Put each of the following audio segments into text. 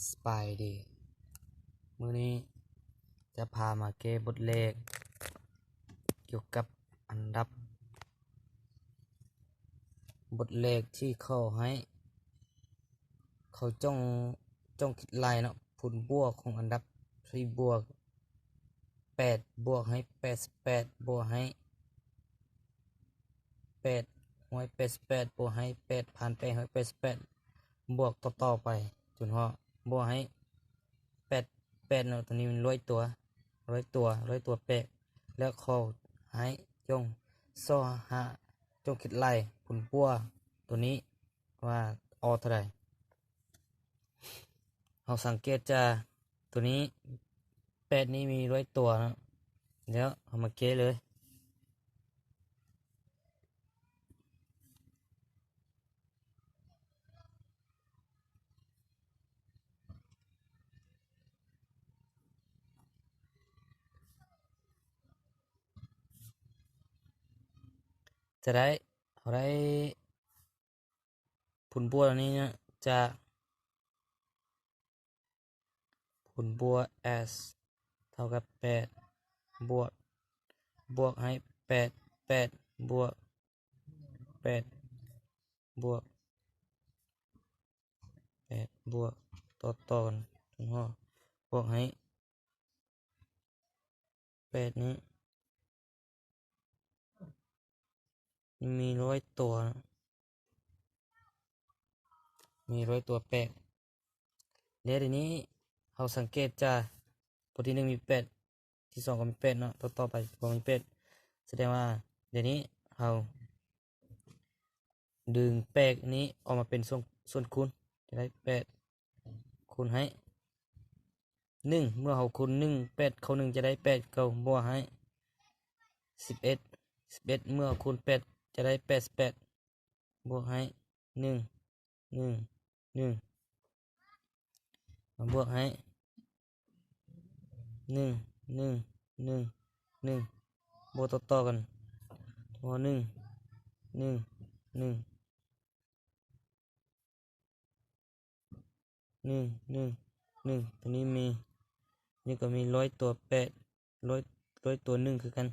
ສະບາຍດີ ມື້ນີ້ຈະພາມາແກ້ບົດເລກກ່ຽວກັບອັນດັບ ບົດເລກທີ່ເຂົາໃຫ້ ເຂົາຈ້ອງ ຈ້ອງຄິດໄລ່ເນາະ ຜົນບວກຂອງອັນດັບທີ່ບວກ ແປດບວກໃຫ້ແປດສິບແປດ ບວກໃຫ້ແປດຮ້ອຍແປດສິບແປດ ບວກໃຫ້ແປດພັນແປດຮ້ອຍແປດສິບແປດ ບວກຕໍ່ໆໄປຈົນຮອດ ບວກໃຫ້ແປດ ແປດເນາະ ໂຕນີ້ມັນຮ້ອຍຕົວ ຮ້ອຍຕົວ ຮ້ອຍຕົວແປດ ແລ້ວເຂົາໃຫ້ຈົ່ງຊອກຫາ ຈົ່ງຄິດໄລ່ຜົນບວກໂຕນີ້ວ່າອອກເທົ່າໃດ. ເຮົາສັງເກດຈາກໂຕນີ້ ແປດນີ້ມີຮ້ອຍຕົວເນາະ ແລ້ວເຮົາມາແກ້ເລີຍ ຈະໄດ້ ເຮົາໄດ້ຜົນບວກອັນນີ້ຈາກ ຜົນບວກ S ເທົ່າກັບແປດ ບວກ ບວກໃຫ້ແປດ ແປດ ບວກ ແປດ ບວກ ແປດ ບວກ ຕໍ່ໆກັນ ບວກໃຫ້ ແປດນີ້ ມີຮ້ອຍຕົວ ມີຮ້ອຍຕົວແປດ ແລ້ວດຽວນີ້ເຮົາສັງເກດຈາກ ໂຕທີໜຶ່ງມີແປດ ທີສອງກໍມີແປດເນາະ ຕໍ່ໆໄປກໍມີແປດ ສະແດງວ່າດຽວນີ້ເຮົາດຶງແປດນີ້ອອກມາເປັນສ່ວນ ສ່ວນຄູນ ຈະໄດ້ແປດ ຄູນໃຫ້ໜຶ່ງ ເມື່ອເຮົາຄູນໜຶ່ງ ແປດເຂົ້າໜຶ່ງຈະໄດ້ແປດເກົ່າ ບວກໃຫ້ສິບເອັດ ສິບເອັດ ເມື່ອຄູນແປດຈະໄດ້ແປດສິບແປດ ບວກໃຫ້ໜຶ່ງ ໜຶ່ງ ໜຶ່ງ ມາບວກໃຫ້ໜຶ່ງ ໜຶ່ງ ໜຶ່ງ ໜຶ່ງ ບວກຕໍ່ໆກັນ ໂອ ໜຶ່ງ ໜຶ່ງ ໜຶ່ງ ໜຶ່ງ ໜຶ່ງ ໜຶ່ງ ໂຕນີ້ມີ ນີ້ກໍມີຮ້ອຍຕົວແປດ ຮ້ອຍ ຮ້ອຍຕົວໜຶ່ງຄືກັນ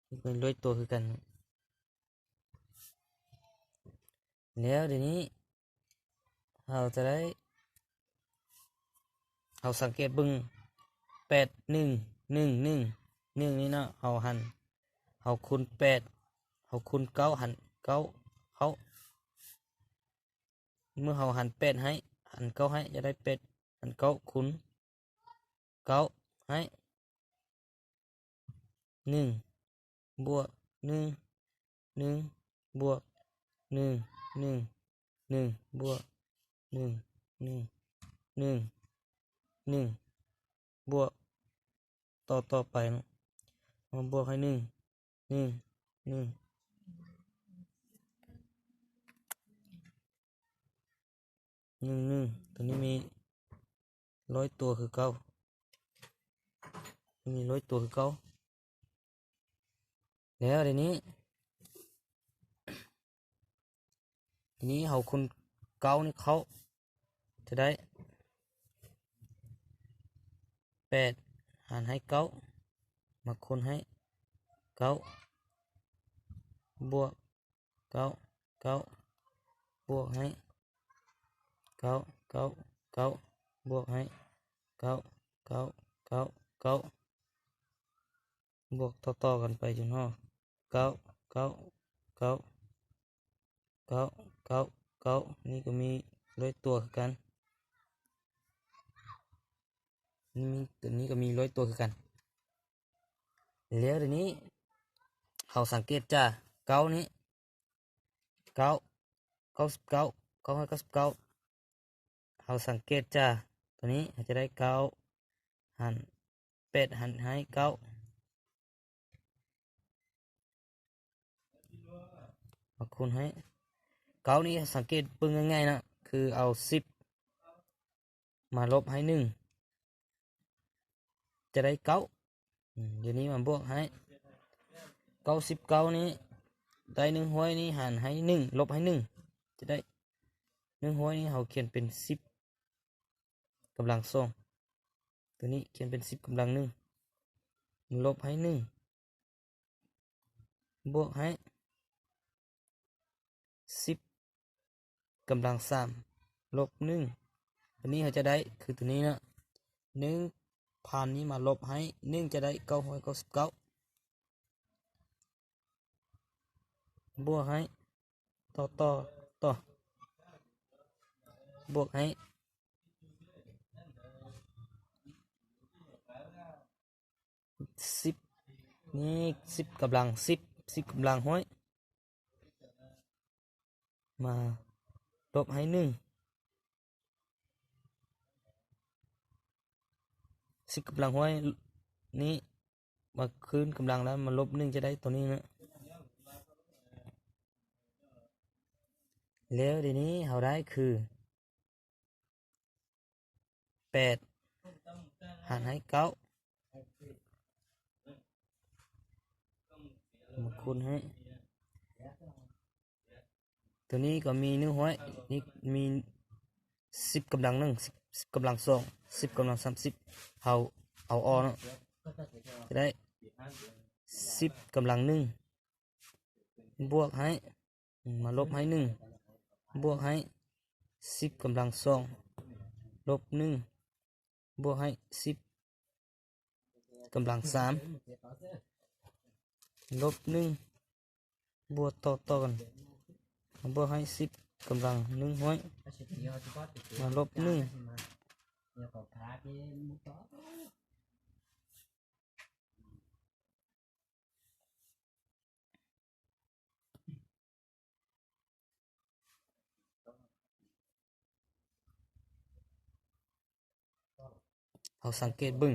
ນີ້ກໍມີຮ້ອຍຕົວຄືກັນ ແລ້ວດຽວນີ້ ເຮົາຈະໄດ້ ເຮົາສັງເກດເບິ່ງ ແປດ ໜຶ່ງ ໜຶ່ງ ໜຶ່ງ ໜຶ່ງນີ້ເນາະ ເຮົາຫັນ ເຮົາຄູນແປດ ເຮົາຄູນເກົ້າ ຫັນເກົ້າເຂົ້າ ເມື່ອເຮົາຫັນແປດໃຫ້ ຫັນເກົ້າໃຫ້ ຈະໄດ້ແປດ ຫັນເກົ້າ ຄູນເກົ້າໃຫ້ ໜຶ່ງ ບວກ ໜຶ່ງ ໜຶ່ງ ບວກ ໜຶ່ງ ໜຶ່ງ ໜຶ່ງ ບວກ ໜຶ່ງ ໜຶ່ງ ໜຶ່ງ ໜຶ່ງ ບວກ ຕໍ່ ຕໍ່ໄປເນາະ ມາບວກໃຫ້ໜຶ່ງ ໜຶ່ງ ໜຶ່ງ ໜຶ່ງ ໜຶ່ງ ໂຕນີ້ມີຮ້ອຍຕົວຄືເກົ່າ ມີຮ້ອຍຕົວຄືເກົ່າ ແລ້ວດຽວນີ້ ທີນີ້ເຮົາຄູນເກົ້ານີ້ເຂົ້າ ຈະໄດ້ແປດຫານໃຫ້ເກົ້າ ມາຄູນໃຫ້ເກົ້າ ບວກເກົ້າ ເກົ້າ ບວກໃຫ້ເກົ້າ ເກົ້າ ເກົ້າ ບວກໃຫ້ເກົ້າ ເກົ້າ ເກົ້າ ເກົ້າ ບວກຕໍ່ໆກັນໄປຈົນຮອດເກົ້າ ເກົ້າ ເກົ້າ ເກົ້າ ເກົ້າ ເກົ້າ ນີ້ກໍມີຮ້ອຍຕົວຄືກັນ ນີ້ ໂຕນີ້ກໍມີຮ້ອຍຕົວຄືກັນ ແລ້ວດຽວນີ້ເຮົາສັງເກດຈາກເກົ້ານີ້ ເກົ້າ ເກົ້າສິບເກົ້າ ເກົ້າຮ້ອຍເກົ້າສິບເກົ້າ ເຮົາສັງເກດຈາກໂຕນີ້ ເຮົາຈະໄດ້ເກົ້າຫານແປດຫານໃຫ້ເກົ້າ ມາຄູນໃຫ້ເກົ້ານີ້ ສັງເກດເບິ່ງງ່າຍໆເນາະ ຄືເອົາສິບມາລົບໃຫ້ໜຶ່ງ ຈະໄດ້ເກົ້າ ອືມ ດຽວນີ້ມາບວກໃຫ້ເກົ້າສິບເກົ້ານີ້ ໄດ້ໜຶ່ງຮ້ອຍນີ້ຫານໃຫ້ໜຶ່ງ ລົບໃຫ້ໜຶ່ງ ຈະໄດ້ ໜຶ່ງຮ້ອຍນີ້ເຮົາຂຽນເປັນສິບກຳລັງສອງ ໂຕນີ້ຂຽນເປັນສິບກຳລັງໜຶ່ງ ລົບໃຫ້ໜຶ່ງ ບວກໃຫ້ສິບກຳລັງສາມ ລົບໜຶ່ງ ບາດນີ້ເຮົາຈະໄດ້ຄືໂຕນີ້ເນາະ ໜຶ່ງພັນນີ້ມາລົບໃຫ້ໜຶ່ງ ຈະໄດ້ເກົ້າຮ້ອຍເກົ້າສິບເກົ້າ ບວກໃຫ້ ຕໍ່ ຕໍ່ ຕໍ່ ບວກໃຫ້ສິບ ນີ້ສິບກຳລັງສິບ ສິບກຳລັງຮ້ອຍ ມາລົບໃຫ້ໜຶ່ງ ສິບກຳລັງຮ້ອຍນີ້ມາຄືນກຳລັງແລ້ວມາລົບໜຶ່ງ ຈະໄດ້ໂຕນີ້ນະ ແລ້ວດຽວນີ້ເຮົາໄດ້ຄື ແປດຫານໃຫ້ເກົ້າ ມາຄູນໃຫ້ ໂຕນີ້ກໍມີໜຶ່ງຮ້ອຍ ນີ້ມີສິບກຳລັງໜຶ່ງ ສິບ ສິບກຳລັງສອງ ສິບກຳລັງສາມສິບ ເຮົາເອົາອອກເນາະ ຈະໄດ້ສິບກຳລັງໜຶ່ງ ບວກໃຫ້ ມາລົບໃຫ້ໜຶ່ງ ບວກໃຫ້ສິບກຳລັງສອງ ລົບໜຶ່ງ ບວກໃຫ້ສິບກຳລັງສາມ ລົບໜຶ່ງ ບວກຕໍ່ ຕໍ່ກັນ ບວກໃຫ້ສິບກຳລັງໜຶ່ງຮ້ອຍ ມາລົບໜຶ່ງ ເຮົາສັງເກດເບິ່ງ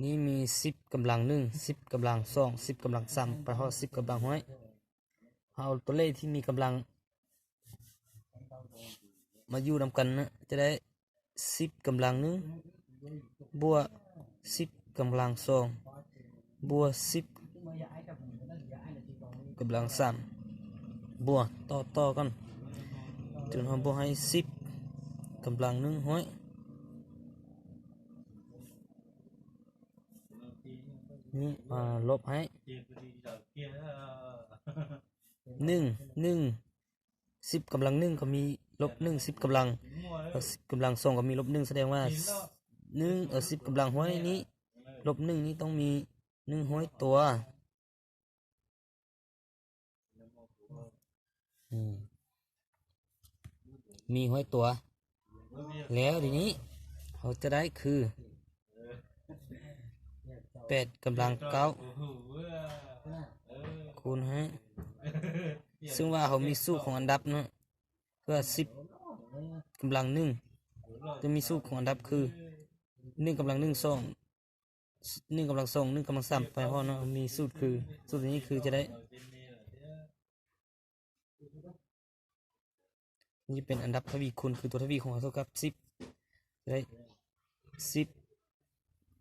ນີ້ມີສິບກຳລັງໜຶ່ງ ສິບກຳລັງສອງ ສິບກຳລັງສາມ ໄປຮອດສິບກຳລັງຮ້ອຍ ເຮົາເອົາຕົວເລກທີ່ມີກຳລັງມາຢູ່ນຳກັນນະ ຈະໄດ້ສິບກຳລັງໜຶ່ງ ບວກສິບກຳລັງສອງ ບວກສິບກຳລັງສາມ ບວກຕໍ່ໆກັນ ຈົນເຮົາບວກໃຫ້ສິບກຳລັງໜຶ່ງຮ້ອຍ ນີ້ມາລົບໃຫ້ໜຶ່ງ ໜຶ່ງ ສິບກຳລັງໜຶ່ງກໍມີລົບໜຶ່ງ ສິບກຳລັງ ແລ້ວສິບກຳລັງສອງກໍມີລົບໜຶ່ງ ສະແດງວ່າໜຶ່ງ ເອີ ສິບກຳລັງຮ້ອຍນີ້ ລົບໜຶ່ງນີ້ຕ້ອງມີໜຶ່ງຮ້ອຍຕົວ ອືມ ມີຮ້ອຍຕົວ ແລ້ວທີນີ້ເຮົາຈະໄດ້ຄື ແປດກຳລັງເກົ້າ ຄູນໃຫ້ ເຊິ່ງວ່າເຮົາມີສູດຂອງອັນດັບເນາະ ເພື່ອສິບກຳລັງໜຶ່ງ ຈະມີສູດຂອງອັນດັບຄື ໜຶ່ງກຳລັງໜຶ່ງ ສອງ ໜຶ່ງກຳລັງສອງ ໜຶ່ງກຳລັງສາມ ໄປຮອດເນາະ ມີສູດຄື ສູດນີ້ຄືຈະໄດ້ ນີ້ເປັນອັນດັບທະວີຄູນ ຄືຕົວທະວີຂອງເຮົາເທົ່າກັບສິບ ຈະໄດ້ສິບ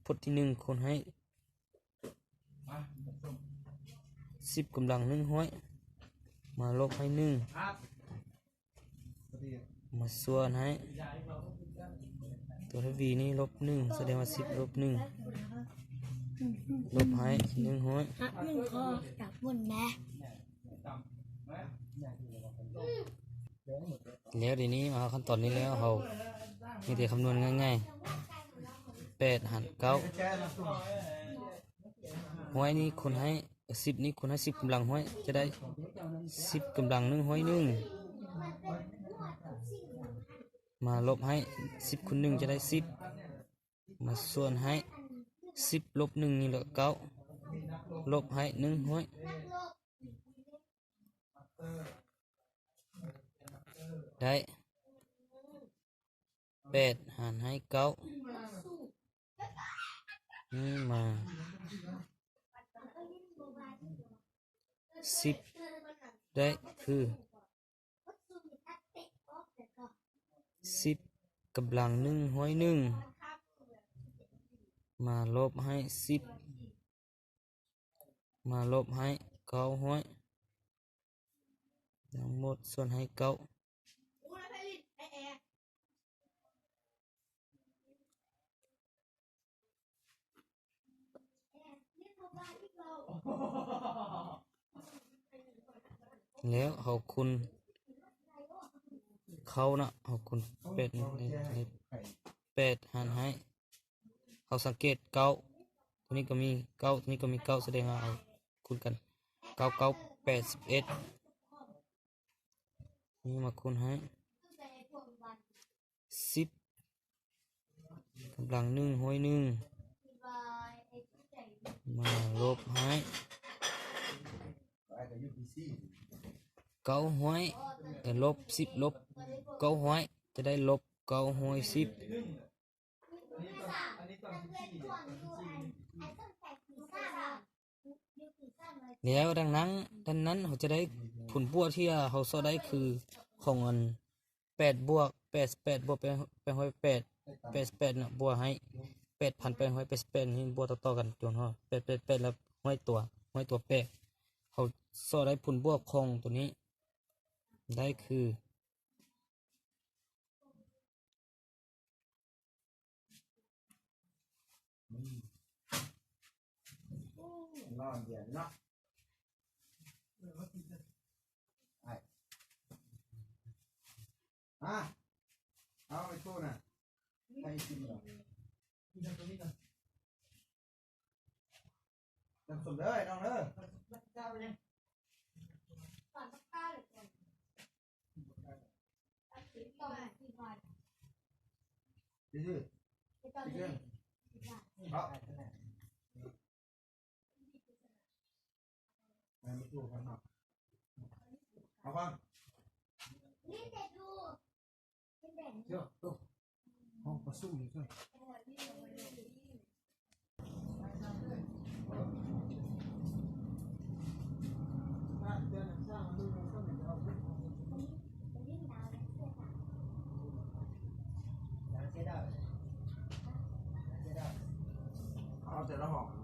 ພົດທີໜຶ່ງ ຄູນໃຫ້ສິບກຳລັງໜຶ່ງຮ້ອຍ ມາລົບໃຫ້ໜຶ່ງ ມາສ່ວນໃຫ້ຕົວທະວີນີ້ລົບໜຶ່ງ ສະແດງວ່າສິບລົບໜຶ່ງ ລົບໃຫ້ໜຶ່ງຮ້ອຍ ຮັບໜຶ່ງຂໍ້ ຈັບໝູນແດ່ ແລ້ວດຽວນີ້ມາເຂົ້າຂັ້ນຕອນນີ້ແລ້ວ ເຮົາມີແຕ່ຄຳນວນງ່າຍໆ ແປດຫານເກົ້າ ຮ້ອຍນີ້ຄູນໃຫ້ ເອີ ສິບນີ້ຄູນໃຫ້ສິບກຳລັງຮ້ອຍ ຈະໄດ້ສິບກຳລັງໜຶ່ງຮ້ອຍໜຶ່ງ ມາລົບໃຫ້ສິບຄູນໜຶ່ງ ຈະໄດ້ສິບ ມາສ່ວນໃຫ້ສິບລົບໜຶ່ງນີ້ລະເກົ້າ ລົບໃຫ້ໜຶ່ງຮ້ອຍ ໄດ້ແປດຫານໃຫ້ເກົ້າ ນີ້ມາສິບ ໄດ້ຄືສິບກຳລັງໜຶ່ງຮ້ອຍໜຶ່ງ ມາລົບໃຫ້ສິບ ມາລົບໃຫ້ເກົ້າຮ້ອຍ ທັງໝົດສ່ວນໃຫ້ເກົ້າ ແລ້ວເຮົາຄູນເຂົ້າເນາະ ເຮົາຄູນແປດໃນ ໃນແປດຫານໃຫ້ ເຮົາສັງເກດເກົ້າ ໂຕນີ້ກໍມີເກົ້າ ໂຕນີ້ກໍມີເກົ້າ ສະແດງວ່າເຮົາຄູນກັນ ເກົ້າເກົ້າແປດສິບເອັດ ນີ້ມາຄູນໃຫ້ສິບ ກຳລັງໜຶ່ງ ຮ້ອຍໜຶ່ງ ມາລົບໃຫ້ເກົ້າຮ້ອຍ ເອີ ລົບສິບ ລົບເກົ້າຮ້ອຍ ຈະໄດ້ລົບເກົ້າຮ້ອຍສິບ. ແລ້ວດັ່ງນັ້ນ ດັ່ງນັ້ນເຮົາຈະໄດ້ຜົນບວກທີ່ເຮົາຊອກໄດ້ຄືຂອງອັນ ແປດບວກແປດສິບແປດ ບວກແປດຮ້ອຍແປດ ແປດສິບແປດເນາະ ບວກໃຫ້ແປດພັນແປດຮ້ອຍແປດສິບແປດນີ້ ບວກຕໍ່ໆກັນຈົນຮອດແປດແປດແປດ ແລ້ວຮ້ອຍຕົວ ຮ້ອຍຕົວແປດ ເຮົາຊອກໄດ້ຜົນບວກຂອງໂຕນີ້ໄດ້ຄື ອືມ ນອນເຢັນເນາະ ອາ ເອົາໄປໂຊນະ ໃຫ້ກິນເນາະ. ນ້ຳສົ້ມເດີ ນ້ອງເດີ ດີໆ ດີໆ ເນາະ ໃຫ້ມັນຢູ່ກັນເນາະ ເອົາຟັງ. ເອົາແຕ່ລະຫ້ອງ